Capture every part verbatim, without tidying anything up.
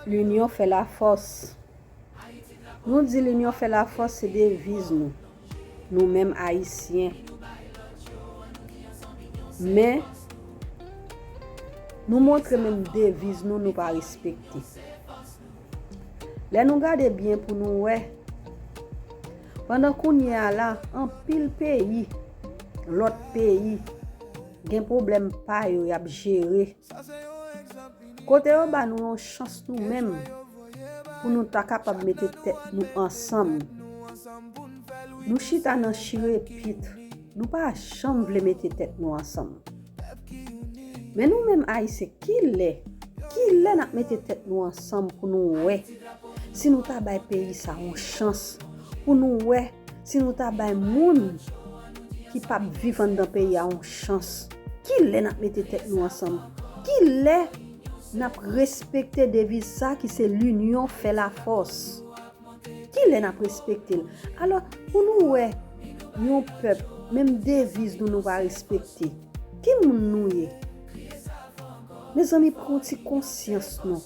Linyon fè lafòs. Nou di linyon fè lafòs se deviz nou, nou menm Ayisyen. Men, nou montre menm deviz nou, nou pa respekte. Lè nou gade byen pou nou wè, pandan kounye a la, anpil peyi, lòt peyi, gen pwoblèm pa yo y ap jere. Kote yo ba nou yon chans nou menm pou nou ta kapab mete tèt nou ansanm. Nou chita nan chire pit. Nou pa janm vle mete tèt nou ansanm. Men nou menm Ayisyen, kilè, kilè n ap mete tèt nou ansanm pou nou wè si nou ta bay peyi sa yon chans, pou nou wè si nou ta bay moun ki p ap viv anndan peyi a yon chans? Kilè n ap mete tèt nou ansanm? Kilè n ap respekte deviz sa ki se linyon fè lafòs? Kilè n ap respekte l? Alò, pou nou wè yon pèp, menm deviz nou, nou pa respekte, ki moun nou ye? Mezanmi, pran yon ti konsyans non.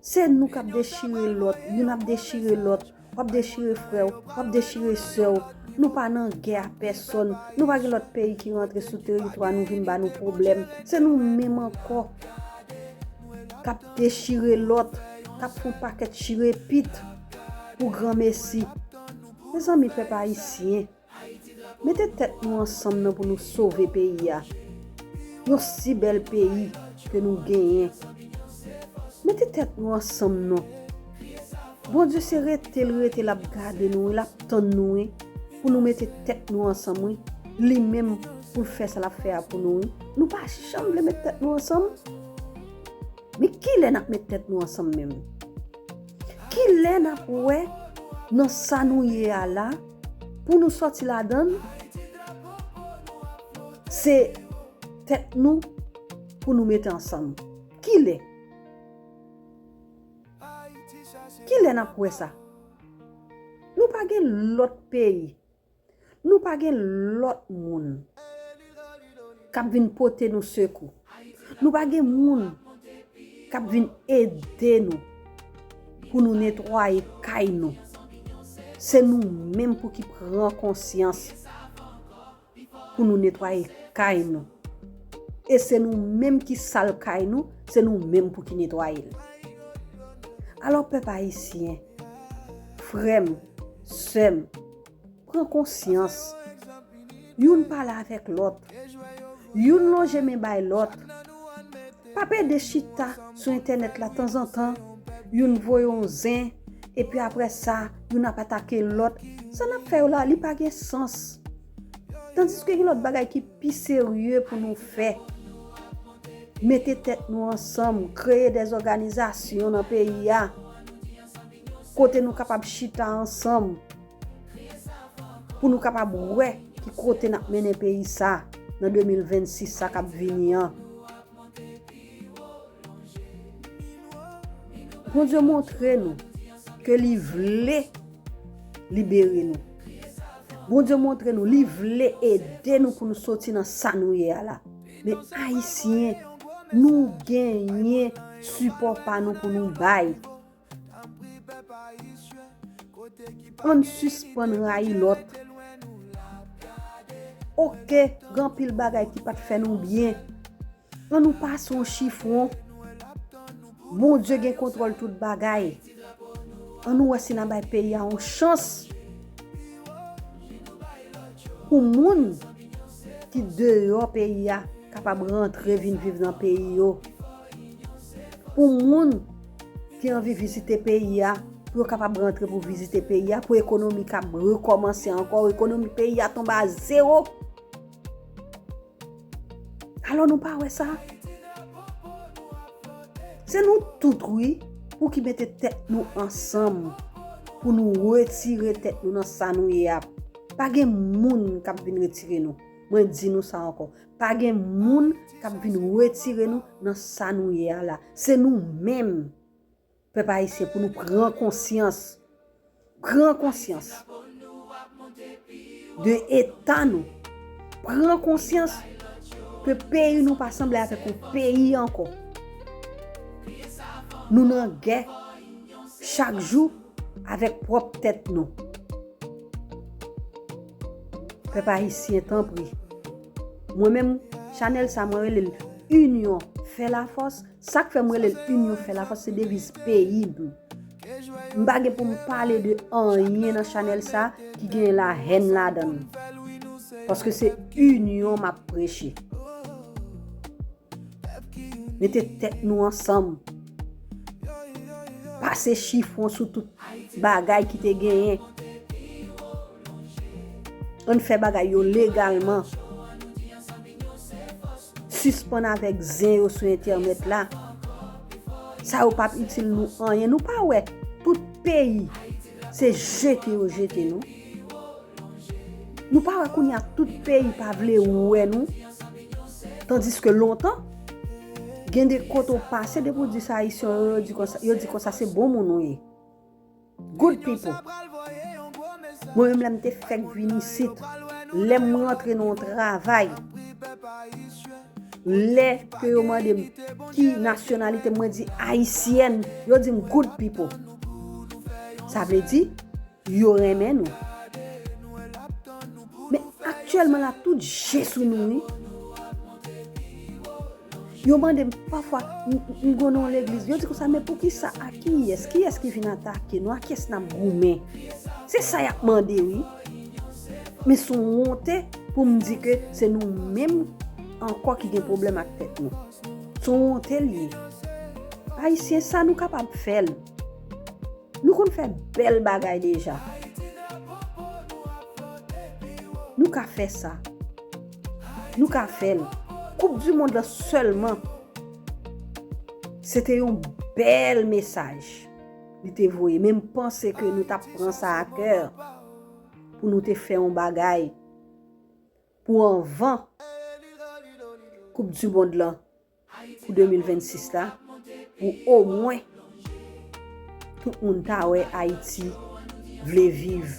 Se nou k ap dechire lòt, youn ap dechire lòt, w ap dechire frè w, w ap dechire sè w. Nou pa nan gè a pèsòn, nou pa gen lòt peyi ki rantre sou teritwa nou vin ba nou pwoblèm. Se nou menm ankò k ap dechire lòt, k ap fè yon pakèt chire pit pou granmesi. Mezanmi, pèp ayisyen, mete tèt nou ansanm nan pou nou sove peyi a. Yon si bèl peyi ke nou genyen. Mete tèt nou ansanm non. Bondye se rete l rete, l ap gade nou wi, l ap tann nou wi, pou nou mete tèt nou ansanm wi. Li menm pou l fè sa l ap fè a pou nou wi. Nou pa janm vle met tèt nou ansanm. Men kilè n ap met tèt nou ansanm menm? Kilè n ap wè nan sa nou ye a la, pou nou sòti ladan l, se tèt nou pou nou mete ansanm? Kilè? Kilè n ap wè sa? Nou pa gen lòt peyi. Nou pa gen lòt moun k ap vin pote nou sekou. Nou pa gen moun k ap vin ede nou pou nou netwaye kay nou. Se nou menm pou ki pran konsyans pou nou netwaye kay nou. E se nou menm ki sal kay nou, se nou menm pou ki netwaye l. Alò, pèp ayisyen, frè m, sè m, pran konsyans. Youn pale avèk lòt. Youn lonje men bay lòt. Pa pede chita sou entènèt la tanzantan, youn voye yon zen, epi apre sa, youn ap atake lòt. Sa n ap fè yo la, li pa gen sans. Tandiske gen lòt bagay ki pi serye pou nou fè. Mete tèt nou ansanm, kreye de zòganizasyon nan peyi a, kote nou kapab chita ansanm, pou nou kapab wè ki kote n ap mennen peyi sa nan de mil vennsis sa k ap vini an. Bondye montre nou ke li vle libere nou. Bondye montre nou li vle ede nou pou nou soti nan sa nou ye a la. Men ayisyen, nou genyen sipò pa nou pou nou bay. Ann sispann rayi lòt. Oke, gen anpil bagay ki pa t fè nou byen. Ann nou pase yon chifwon. Bondye gen kontwòl tout bagay. Ann nou wè si n a bay peyi a yon chans. Pou moun ki deyò peyi a kapab rantre vin viv nan peyi yo. Pou moun ki anvi vizite peyi a, pou yo kapab rantre pou vizite peyi a, pou ekonomi kab rekòmanse ankò, ekonomi peyi a tonbe a zewo. Alò nou pa wè sa? Se nou tout wi, pou ki mete tèt nou ansanm, pou nou retire tèt nou nan sa nou ye a. Pa gen moun k ap vin retire nou. Mwen di nou sa ankò. Pa gen moun k ap vin retire nou nan sa nou ye a la. Se nou menm, pèp ayisyen, pou nou pran konsyans. Pran konsyans de eta nou. Pran konsyans ke peyi nou pa sanble avèk yon peyi ankò. Nou nan gè chak jou avèk pwòp tèt nou. Pèp ayisyen, tanpri. Mwen menm, chanèl sa, mwen rele l Inyon fè lafòs. Sa k fè m rele l Inyon fè lafòs, se deviz peyi m. M pa gen pou m pale de anyen nan chanèl sa ki gen lahèn ladan l. Paske se inyon m ap preche. Mete tèt nou ansanm. Pase chifon sou tout bagay ki te genyen. Ann fè bagay yo legalman. Sispann avèk zen yo sou entènèt la. Sa yo p ap itil nou anyen. Nou pa wè tout peyi se jete yo jete nou? Nou pa wè kounye a tout peyi pa vle wè nou? Tandiske lontan, gen de kote w pase, depi w di se Ayisyen yo, yo di konsa, yo di konsa se bon moun ou ye. Good people. Mwen menm lè m te fèk vin isit, lè m rantre nan yon travay, lè ke yo mande m ki nasyonalite m, mwen di ayisyèn, yo di m good people. Sa vle di, yo renmen nou. Men aktyèlman la, tout je sou nou, wi. Yo mande m pafwa, m, m, m gwo nan legliz. Yo di konsa, men poukisa, a kiyès? Kiyès ki vin atake nou? A kiyès n ap goumen? Se sa y ap mande, wi. Men se yon wonte pou m di ke se nou menm ankò ki gen pwoblèm ak tèt nou. Se yon wonte l ye. Ayisyen, sa nou kapab fè l. Nou konn fè bèl bagay deja. Nou ka fè sa. Nou ka fè l. Koup di mond lan sèlman, se te yon bèl mesaj li te voye. Men m panse ke nou t ap pran sa a kè pou nou te fè yon bagay pou anvan Koup di mond lan pou de mil vennsis la, pou omwen tout moun ta wè Ayiti vle viv.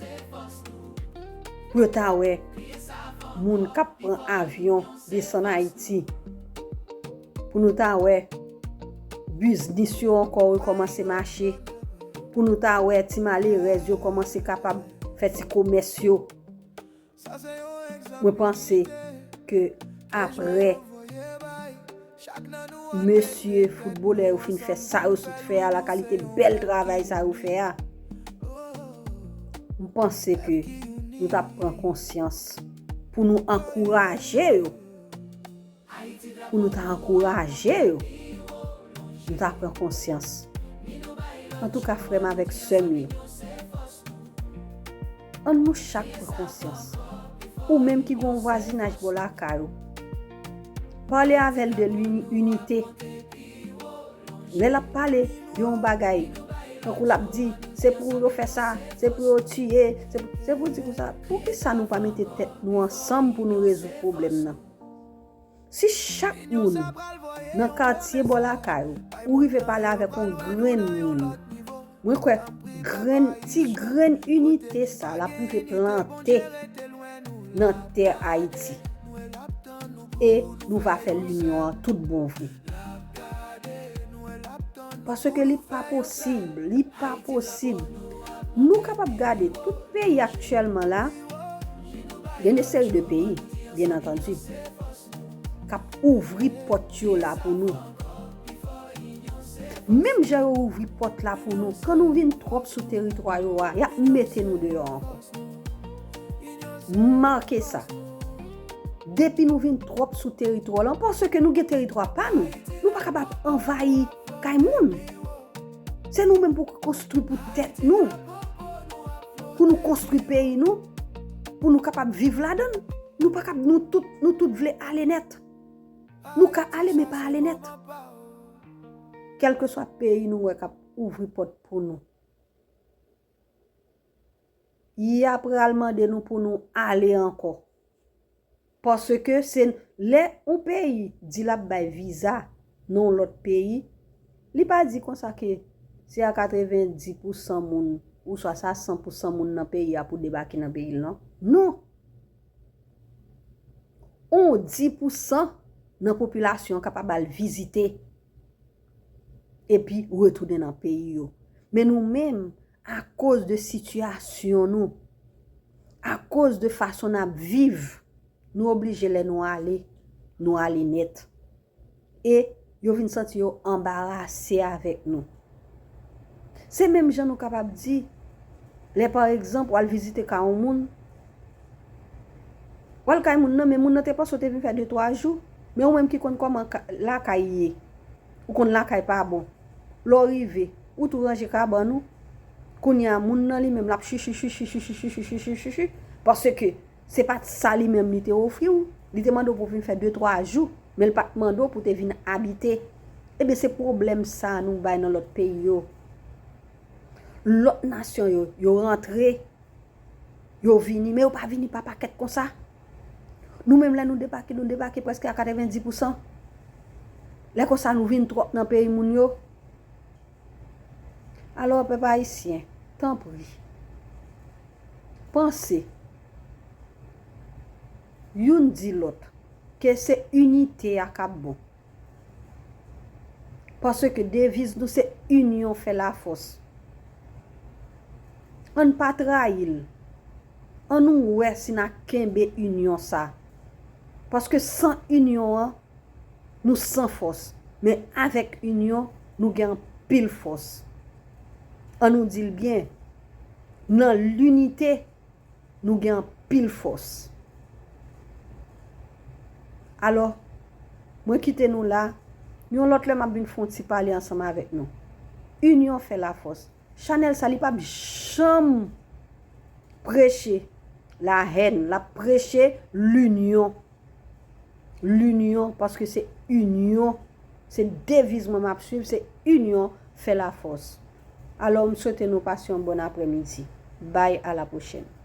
Pou yo ta wè moun k ap pran avyon desann Ayiti. Pou nou ta wè biznis yo ankò rekòmanse mache. Pou nou ta wè ti malerèz yo kòmanse kapab fè ti komès yo. Mwen panse ke apre mesye foutbolè yo fin fè sa yo sot fè a, la kalite bèl travay sa yo fè a, m panse ke nou t ap pran konsyans pou nou ankouraje yo. Pou nou ta ankouraje yo, nou ta pran konsyans. Antouka, frè m avèk sè m yo, ann nou chak pran konsyans. Ou menm ki gen yon vwazinaj bò lakay ou, pale avè l de lini-, inite. Lè l ap pale de yon bagay, tankou l ap di, se pou yo fè sa, se pou yo tiye, se pou, se pou di konsa, poukisa nou pa mete tèt nou ansanm pou nou rezoud pwoblèm nan? Si chak moun nan katye bò lakay ou, ou rive pale avèk yon grenn moun, mwen kwè grenn, ti grenn inite sa l ap rive plante nan tè Ayiti. E nou va fè linyon an tout bon vre. Paske li pa posib, li pa posib. Nou kapab gade tout peyi aktyèlman la, gen de seri de peyi, byen antandi, k ap ouvri pòt yo la pou nou. Menm jan yo ouvri pòt la pou nou, kan nou vin twòp sou teritwa yo a, y ap mete nou deyò ankò. Make sa. Depi nou vin twòp sou teritwa lan, paske nou gen teritwa pa nou, nou pa kapab anvayi kay moun. Se nou menm pou konstwi pou tèt nou, pou nou konstwi peyi nou, pou nou kapab viv ladan l. Nou pa kab-, nou tout, nou tout vle ale nèt. Nou ka ale, men pa ale nèt. Kèlkeswa peyi nou wè k ap ouvri pòt pou nou, y ap pral mande nou pou nou ale ankò. Paske se lè yon peyi di l ap bay viza nan yon lòt peyi, li pa di konsa ke se a katrevenndis pousan moun ouswa se a san pousan moun nan peyi a pou debake nan peyi l, non. Non. On dis pousan nan popilasyon an kapab al vizite. epi retounen nan peyi yo. Men nou menm, akoz de sitiyasyon nou, akoz de fason n ap viv, nou oblije lè nou ale, nou ale nèt. E yo vin santi yo anbarase avèk nou. Se menm jan nou kapab di, lè pa egzanp, w al vizite kay yon moun, w al kay moun nan, men moun nan te panse w te vin fè de twa jou, men ou menm ki konn kòman ka- lakay ye, ou konn lakay pa bon. Lè w rive, ou tou ranje kabann ou, kounye a moun nan li menm l ap chichi, chichi, chichi, chichi, chichi, chichi, paske se pa t sa li menm li te ofri w. Li te mande w pou w vin fè de twa jou, men l pa t mande w pou w te vin abite. Ebyen, se pwoblèm sa a nou bay nan lòt peyi yo. Lòt nasyon yo, yo rantre, yo vini, men yo pa vini pa pakèt konsa. Nou menm, lè nou debake, nou debake prèske a katrevenndis pousan. Lè konsa, nou vin twòp nan peyi moun yo. Alò, pèp ayisyen, tanpri, panse, youn di lòt, ke se inite a k ap bon. Paske deviz nou se inyon fè lafòs. Ann pa trayi l. Ann nou wè si n a kenbe inyon sa. Paske san inyon an, nou san fòs. Men avèk inyon, nou gen anpil fòs. Ann nou di l byen, nan linite, nou gen anpil fòs. Alò, mwen kite nou la, yon lòt lè m ap vin fè yon ti pale ansanm avèk nou. Inyon fè lafòs. Chanèl sa, li p ap janm preche lahèn, l ap preche linyon. Linyon, paske se inyon, se deviz mwen m ap swiv, se inyon fè lafòs. Alò, m swete nou pase yon bòn aprèmidi. Bye, à la prochaine.